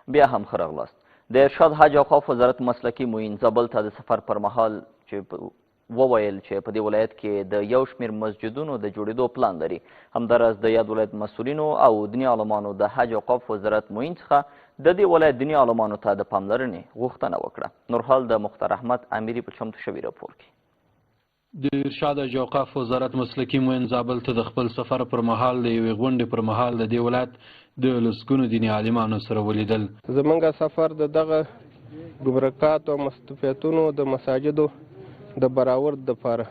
بیا هم ښه راغلاست. د ارشاد حج اوقاف وزارت مسلکي معین زابل ته د سفر پر مهال چې وویل چې په دې ولایت کې د یو شمېر مسجدونو د جوړېدو پلان لري. همداراز د یاد ولایت مسؤلینو او دیني عالمانو د حج اوقاف وزارت معین څخه د دې ولایت دیني عالمانو ته د پاملرنې غوښتنه وکړه. نورحال د مختار احمد امیري په چمتو شوي راپور کې. د ارشاد حج اوقاف وزارت مسلکي معین زابل ته د خپل سفر پر مهال د یوې غونډې پر مهال د دې ولایت د لسګونو دیني عالمانو سره ولیدل. زمونږ سفر د دغه ګمرکاتو او مستوفیتونو د مساجدو د برآورد دپاره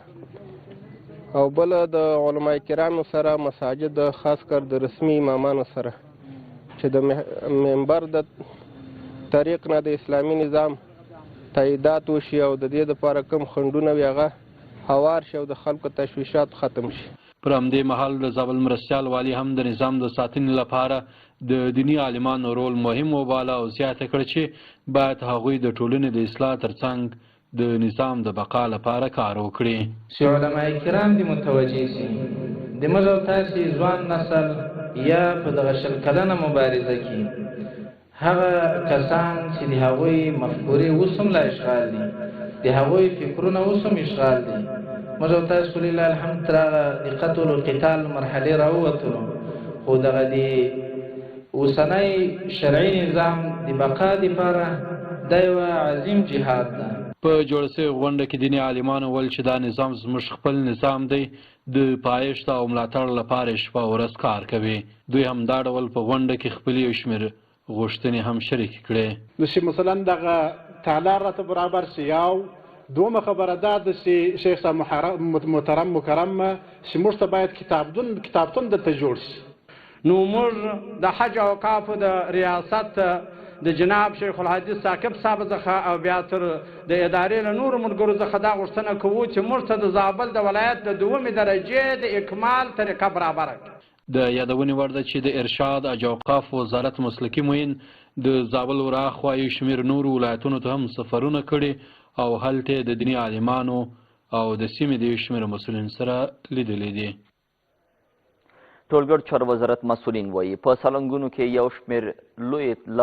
او بله د علماء کرامو سره مساجد، خاص کر د رسمي امامانو سره چې د منبر د طریق نه د اسلامي نظام تاییدات وشي او د دې دپاره کوم خنډونه وي هغه هوار شي او د خلکو تشویشات ختم شي. پر همدې مهال د زابل مرستیال والي هم د نظام د ساتنې لپاره د دیني عالمانو رول مهم وباله او زیاته کړه چې باید هغوی د ټولنې د اصلاح ترڅنګ د نظام د بقا لپاره کار وکړي. چې علماء کرام دې متوجه شي، د موږ او تاسې ځوان نسل یا په دغه 20 کلنه مبارزه کې هغه کسان چې د هغوی مفکورې اوس هم لا اشغال دي، د هغوی فکرونه اوس هم اشغال دي، موږ او تاسو خو لله الحمد تر هغه د قتل و قتال مرحلې راووتلو، خو دغه د اوسنی شرعي نظام د بقا دپاره دا یوه عظیم جهاد ده. په جوړه شوې غونډه کې دیني عالمانو وویل چې دا نظام زموږ خپل نظام دی، د پایښت او ملاتړ لپاره یې شپه او ورځ کار کوي. دوی همدا ډول په غونډه کې خپلې یو شمېر غوښتنې هم شریکې کړې. نو چې مثلا دغه تالار راته برابر شي، او دومه خبره دا ده چې شیخ صاحب محترم مکرم چې موږ ته باید کتابتون دلته جوړ شي. نو موږ د حج اوقافو د ریاست د جناب شیخ الحدیث ثاقب صاحب څخه او بیا تر د ادارې له نورو ملګرو څخه دا غوښتنه کوو چې موږ ته د زابل د ولایت د دومې درجې د اکمال طریقه برابره کړي. د یادونې وړ ده چې د ارشاد حج اوقاف وزارت مسلکي معین د زابل وراخوا یو شمېر نورو ولایتونو ته هم سفرونه کړي او هلته یې د دیني عالمانو او د سیمې د یو شمېر مسؤلینو سره لیدلي دي. ټولګټ چارو وزارت مسؤلین وایي په سالنګونو کې یو شمېر لویې